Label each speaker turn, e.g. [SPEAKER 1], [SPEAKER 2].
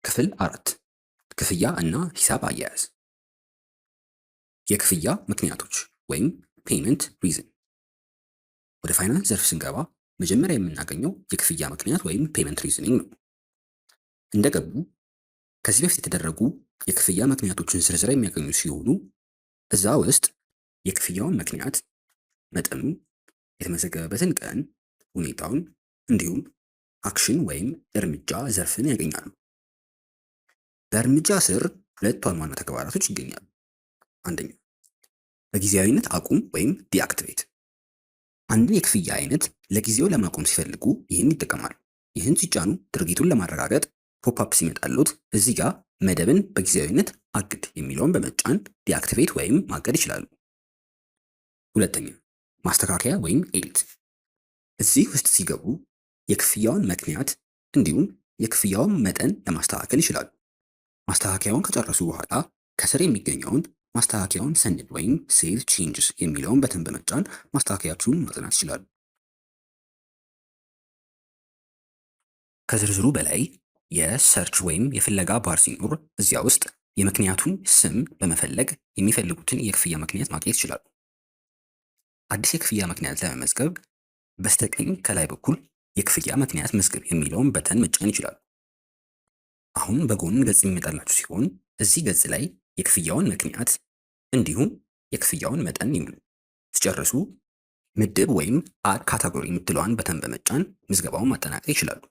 [SPEAKER 1] ክፍል 4፣ ክፍያ እና ሂሳብ አያያዝ። የክፍያ ምክንያቶች ወይም payment reason። ወደ ፋይናንስ ዘርፍ ስንገባ መጀመሪያ የምናገኘው የክፍያ ምክንያት ወይም payment reasoning ነው። እንደገቡ ከዚህ በፊት የተደረጉ የክፍያ ምክንያቶችን ዝርዝር የሚያገኙ ሲሆኑ እዛ ውስጥ የክፍያውን ምክንያት፣ መጠኑ፣ የተመዘገበበትን ቀን፣ ሁኔታውን እንዲሁም action ወይም እርምጃ ዘርፍን ያገኛሉ። በእርምጃ ስር ሁለት ዋና ዋና ተግባራቶች ይገኛሉ። አንደኛ፣ በጊዜያዊነት አቁም ወይም deactivate። አንድን የክፍያ አይነት ለጊዜው ለማቆም ሲፈልጉ ይህን ይጠቀማሉ። ይህን ሲጫኑ ድርጊቱን ለማረጋገጥ pop-up ሲመጣሎት እዚህ ጋር መደብን በጊዜያዊነት አግድ የሚለውን በመጫን deactivate ወይም ማገድ ይችላሉ። ሁለተኛ፣ ማስተካከያ ወይም edit። እዚህ ውስጥ ሲገቡ የክፍያውን ምክንያት እንዲሁም የክፍያውን መጠን ለማስተካከል ይችላሉ። ማስተካከያውን ከጨረሱ በኋላ ከስር የሚገኘውን ማስተካከያውን ሰንድ ወይም save changes የሚለውን button በመጫን ማስተካከያችሁን ማጽናት ይችላሉ። ከዝርዝሩ በላይ የ search ወይም የፍለጋ ባር ሲኖር እዚያ ውስጥ የምክንያቱን ስም በመፈለግ የሚፈልጉትን የክፍያ ምክንያት ማግኘት ይችላሉ። አዲስ የክፍያ ምክንያት ለመመዝገብ በስተቀኝ ከላይ በኩል የክፍያ ምክንያት መዝግብ የሚለውን button መጫን ይችላሉ። አሁን በጎን ገጽ የሚመጣላችሁ ሲሆን እዚህ ገጽ ላይ የክፍያውን ምክንያት እንዲሁም የክፍያውን መጠን ይሙሉ። ሲጨርሱ ምድብ ወይም add category የምትለዋን button በመጫን ምዝገባውን ማጠናቀቅ ይችላሉ።